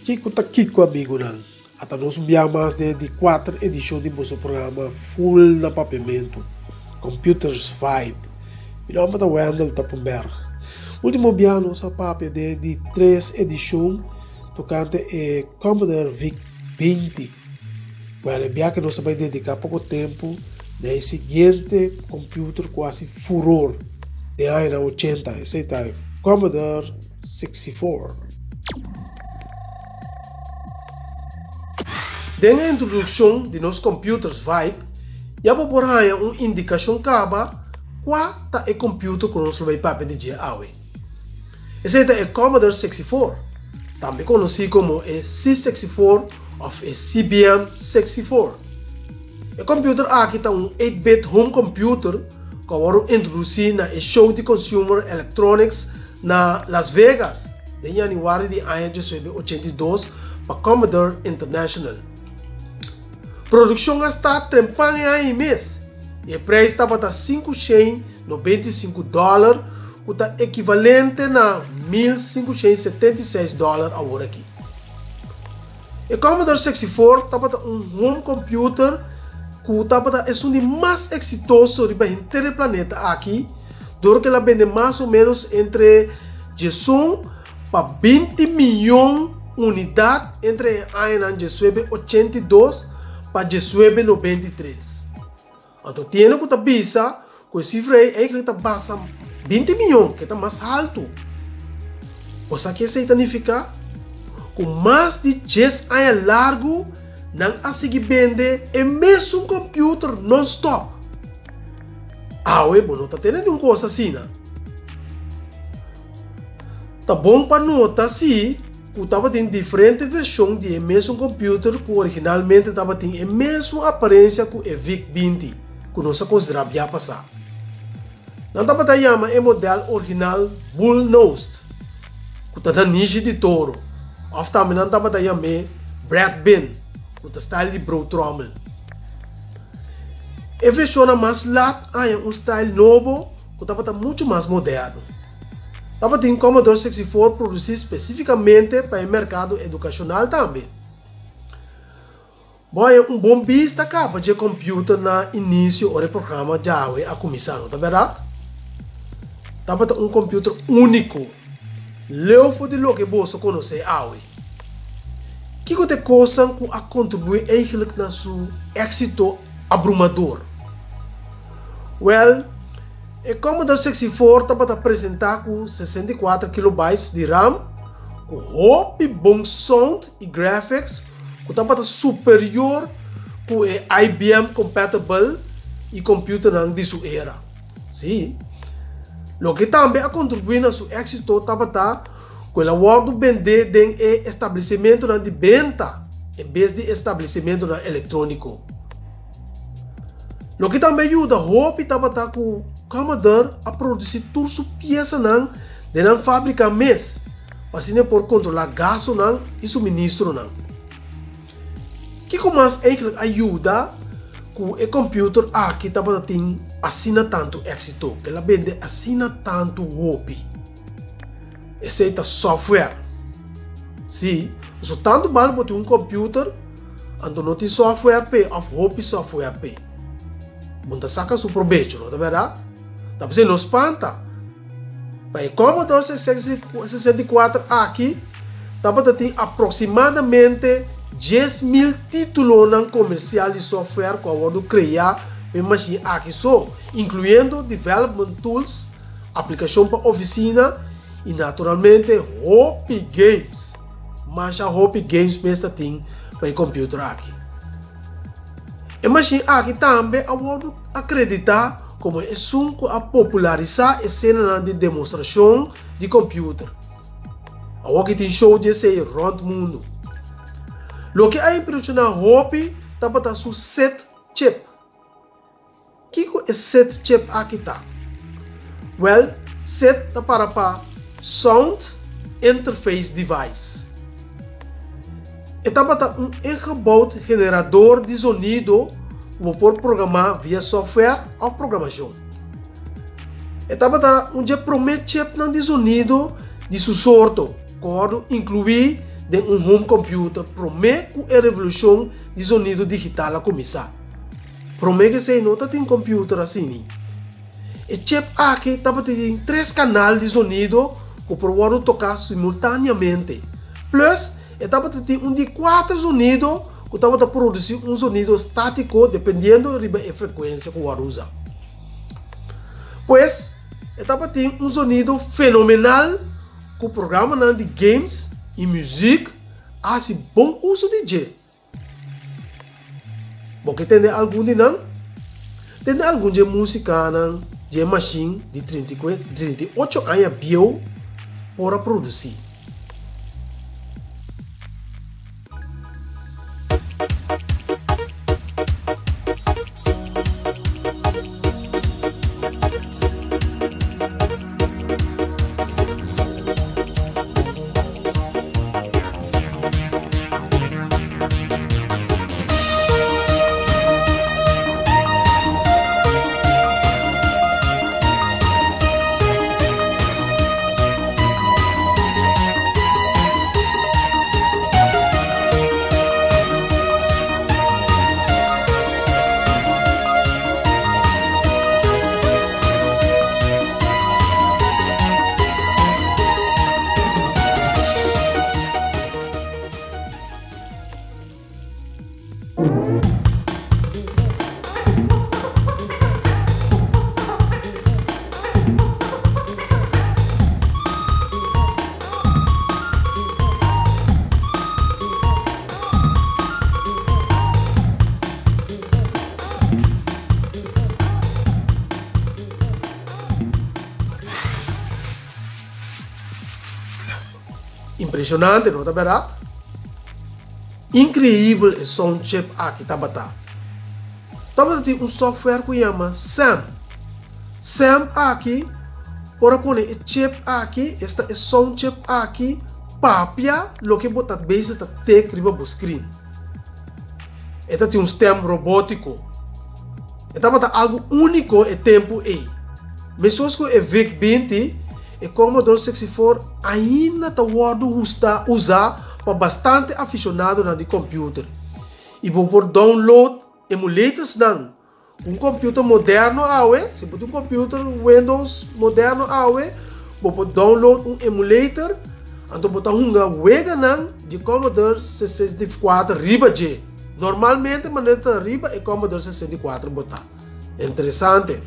Kiko ta kiko amigunan? Ata nos un bia mas den e di kuater edishon di boso programa Full na Papiamentu, Computers Vibe. Mi nomber ta Wendell Toppenberg. Ultimo bia nos a papia den e di tres edishon tokante e Commodore VIC 20. Wèl, e bia ke nos ta bai dediká poko tempu na e siguiente computer ku hasi furor den añanan ochenta, esei ta e Commodore 64. Den e introdukshon di nos Computers Vibe ya bo por haña un indikashon kaba kua ta e computer ku nos lo bai papia di dje awe. Esei ta e Commodore 64, tambe konosí komo e C64 òf e CBM 64. E computer aki ta un 8-bit home computer ku a wòrdu introdusí na e show di Consumer Electronics na Las Vegas den yanüari di aña 1982 pa Commodore International. Produkshon a start trempan e aña ei mes i e preis tabata 595 dòler ku ta ekivalente na 1576 dòler aworakí. E Commodore 64 tabata un home computer ku tabata esun di mas eksitoso riba henter e planeta aki dor ku el a bende mas o ménos entre diesun pa 20 miyon unidat entre e añanan 1982 pa 1993. Anto tiene ku ta bisa ku e sifra ei eigentlik ta basa 20 miyon, ke ta mas haltu. Bo sa ke esei ta nifiká? Ku mas di djes aña largu nan a sigui bende e mesun kòmpiuter nònstòp. Awe bo no ta tene di un kos asina. Ta bon pa nota si ku tabatin diferente vershon di e mesun kòmpiuter ku originalmente tabatin e mesun aparensia ku e VIC 20 ku nos a konsiderá bia pasá. Nan tabata yama e modèl original Bull-Nosed, ku ta nanishi di toro, òf tambe nan tabata yam'é Bread Bin, ku ta style di broodtrommel. E vershonnan mas lat a haña un style nobo ku tabata muchu mas moderno. Tabatin Commodore 64 produsí spesífikamente pa e merkado edukashonal tambe. Bo haña un bon bista kaba dje kòmpiuter na inisio ora e programa djawe a kuminsá, no ta bèrdat? Tabata un kòmpiuter úniko, leu for di loke boso konosé awe. Kiko ta e kosnan ku a kontribuí eigentlik na su éksito abrumador? Wèl, E Commodore 64 tabata presentá ku 64 kilobytes di RAM, ku hopi bon sound i graphics ku tabata superior ku e IBM compatible i computernan di su era. Sí. Loke tambe a kontribuí na su éksito tabata ku el a wòrdu bendé den e establesimentunan di benta en bes di establesimentunan elektróniko. Loke tambe a yuda hopi tabata ku Commodore a produsí tur su piesanan den nan fábrika mes pa asina e por kontrolá gastunan i suministronan. Kiko mas eigentlik a yuda ku e kòmpiuter aki tabata tin asina tantu éksito, ku el a bende asina tantu hopi? Esei ta software. Sí, pasobra tantu bal bo tin un computer, anto no tin software p'e of hopi software p'e. Bo no ta saka su probecho, no ta bèrdat? Ta p'esei no spanta. Pa e Commodore 64 aki tabata tin aproksimadamente 10,000 títulonan komersial di software ku a wòrdu kreá pa e mashin aki so, inkluyendo development tools, Aplikashon pa ofisina i naturalmente hopi games. Masha hopi games mes ta tin pa e computer aki. E mashin aki tambe a wordo akreditá komo esun ku a popularisá esenanan di demostrashon di computer. Awoki tin show di esei rònt mundu. Loke a impreshoná hopi tabata su set chip. Kiko e SID chip aki ta? Wèl, SID ta para pa Sound Interface Device. E tabata un ingebouwd generador di zonido ku bo por programá via software òf programashon. E tabata un dje promé chipnan di zonido di su sorto ku a wòrdu inkluí den un home computer promé ku e revolushon di zonido digital a kuminsá. Promé ku esei no tatin computer asini. E chip aki tabata tin tres kanal di zonido ku por wòrdu toká simultáneamente. Plus, e tabata tin un di kuater zonido ku tabata produsí un zonido státiko dependiendo riba e frekuensia ku wòrdu usá. Pues, e tabatin un zonido fenomenal ku programanan di games i muzik a hasi bon uso di dje. Bo ke tende algun di nan? Tende algun dje musikanan dje mashin di 38 aña bieu por a produsí. Impresionante, no ta berdad? Increibel e sound chip aki tabata. Tabata tin un software ku yama SAM. SAM aki por a pone e chip aki, esta e sound chip aki, papia loke bo ta bezig ta tik riba bo screen. E ta tin un stem robótiko. E tabata algu úniko e tempu ei. Meskos ku e VIC 20, e Commodore 64 ainda ta wòrdu usá pa bastante afishonadonan di kòmpiuter i bo por download emulatorsnan ku un kòmpiuter moderno awe. Si bo tin un kòmpiuter Windows moderno awe, bo por download un emulator, anto bo ta hunga weganan di Commodore 64 riba dje. Normalmente manera ta riba e Commodore 64 bo ta. Interesante.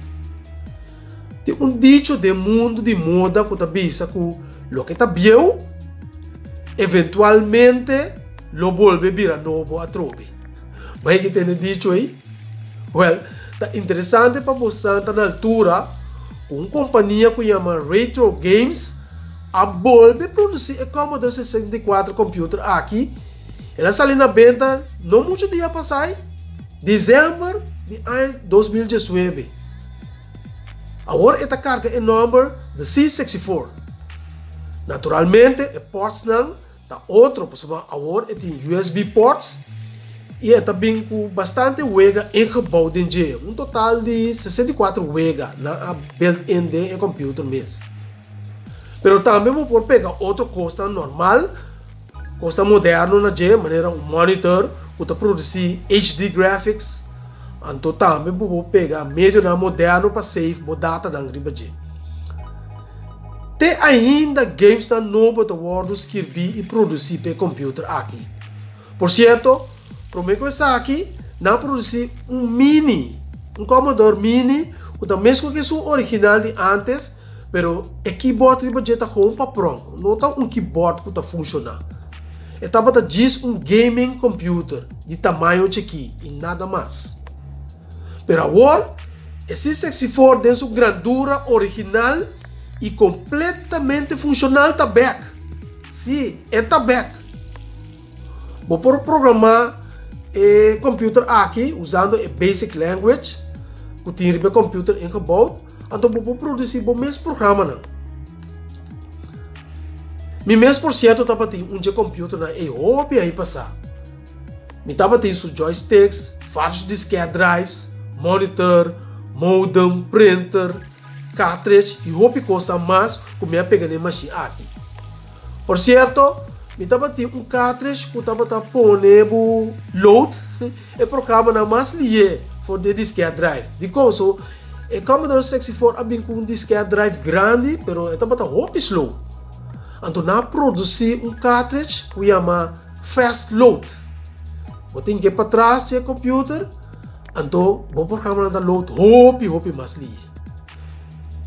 Tin un dicho den mundu di moda ku ta bisa ku loke ta bieu eventualmente lo bolbe bira nobo atrobe. Bai ki tende dicho ei? Wèl, ta interesante pa bo sa ta na altura ku un kompania ku yama Retro Games a bolbe produsí e Commodore 64 computer aki. El a sali na benta no muchu dia pasai, December di aña 2019. Awor e ta karga e nòmber The C64. Naturalmente e portsnan ta otro pasobra awor e tin USB ports i e ta bin ku bastante wega ingebouw den dje, un total di 64 wega nan a built in den e computer mes. Pero tambe bo por pega otro kosnan normal, kosnan moderno na dje, manera un monitor ku ta produsí HD graphics, anto tambe bo por pega medionan moderno pa save bo datanan riba dje. Te ainda gamesnan nobo ta wòrdu skirbí i produsí pa e computer aki. Por sierto, promé ku esaki, nan a produsí un mini, un Commodore mini ku ta meskos ku esun original di ántes, pero e keyboard riba dje ta gewoon pa pronk, no ta un keyboard ku ta funshoná. E tabata djis un gaming computer di tamaño chikí i nada mas. Pero awor, e C64 den su grandura original i kompletamente funshonal ta bèk. Sí, e ta bèk! Bo por programá e computer aki usando e Basic Language ku tin riba e computer ingebouwd, anto bo por produsí bo mes programanan. Mi mes por sierto tabatin un dje computernan ei hopi aña pasá. Mi tabatin su joysticks, varios disket drives, monitor, modem, printer, cartridge y hopi cosnan mas cu mi a pega na e mashin aki. Por cierto, Mi tabatin un cartridge ku tabata pone bo load e programanan mas lihé for di e diskette drive. Dikon? So, e Commodore 64 a bin ku un diskette drive grandi, pero e tabata hopi slow. Anto nan a produsí un cartridge ku yama Fast Load. Bo tin ke patras dje computer, anto bo programanan ta load hopi hopi mas lihé.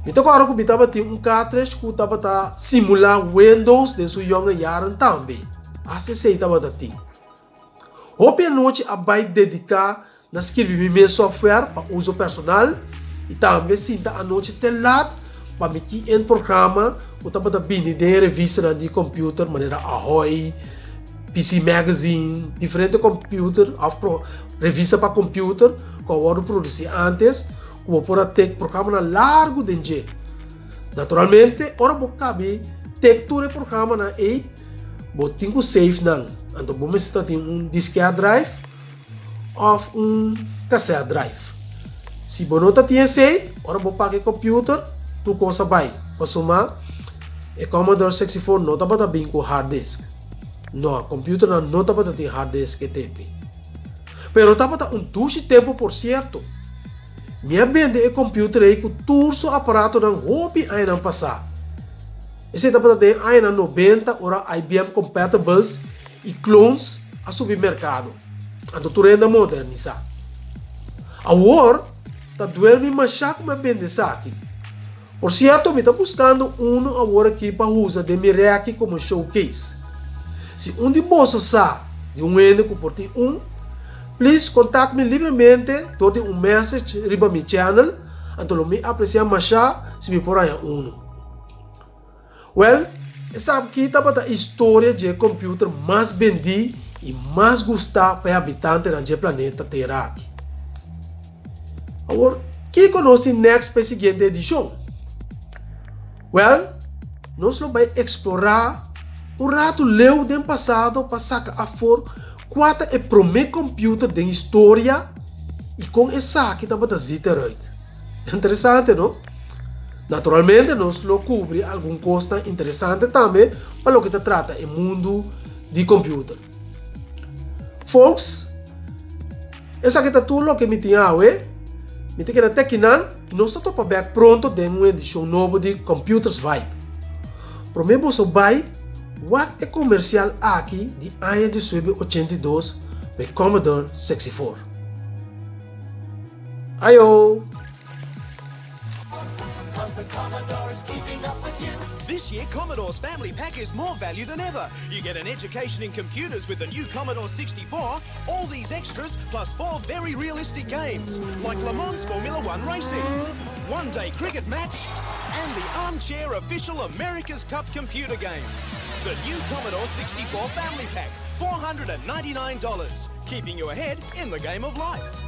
Mi ta kòrda ku mi tabatin un cartridge ku tabata simulá Windows den su yònge yaren tambe. Asta esei tabata tin. Hopi anochi a bai dediká na skirbi mi mes software pa uso personal i tambe sinta anochi te lat pa mi ki en programa ku tabata bini den e revistanan di computer manera Ahoy, PC Magazine, diferente computer òf revista pa computer ku a wòrdu produsí ántes. Ku bo por a tek programanan largu den dje. Naturalmente, ora bo kabi tek tur e programanan ei, bo tin ku save nan. Anto bo mester ta tin un diskette drive òf un cassette drive. Si bo no ta tin esei, ora bo paga e computer, tur kos a bai. Pasobra e Commodore 64 no tabata bin ku hard disk. No, computernan no tabata tin hard disk e tempu ei. Pero tabata un dushi tempu por sierto. Mi a bende e computer ei cu tur su aparatonan hopi añanan pasá. Esei tabata den añanan nobenta ora IBM compatibles y clones a subi mercado. Anto tur hende a modernisá. Awor ta duel mi mashá cu mi a bende esaki. Por sierto mi ta buscando uno awor aki pa usa den mi reki como showcase. Si un di boso sa di un hende cu por tin un, please contact mi libremente door di un message riba mi channel, anto lo mi aprecia masha si mi por haña uno. Well, esaki tabata historia dje computer mas bendí i mas gustá pa e habitantenan dje planeta Tera aki. Awor, kiko nos tin next pa e siguiente edishon? Well, nos lo bai eksplorá un ratu leu den pasado pa saka afor kua ta e promé computer den historia i kon esaki tabata zit eruit. Interesante, no? Naturalmente nos lo kubri algun kosnan interesante tambe pa loke ta trata e mundu di computer. Folks, esaki ta tur loke mi tin awe. Mi ta keda te akinan i nos ta topa bek pronto den un edishon nobo di Computers Vibe. Promé boso bai, wak e komersial aki di aña 1982 pa e Commodore 64. Ayo! This year, Commodore's Family Pack is more value than ever. You get an education in computers with the new Commodore 64, all these extras, plus four very realistic games, like Le Mans Formula One Racing, one day cricket match, and the Armchair Official America's Cup computer game. The new Commodore 64 Family Pack, $499, keeping you ahead in the game of life.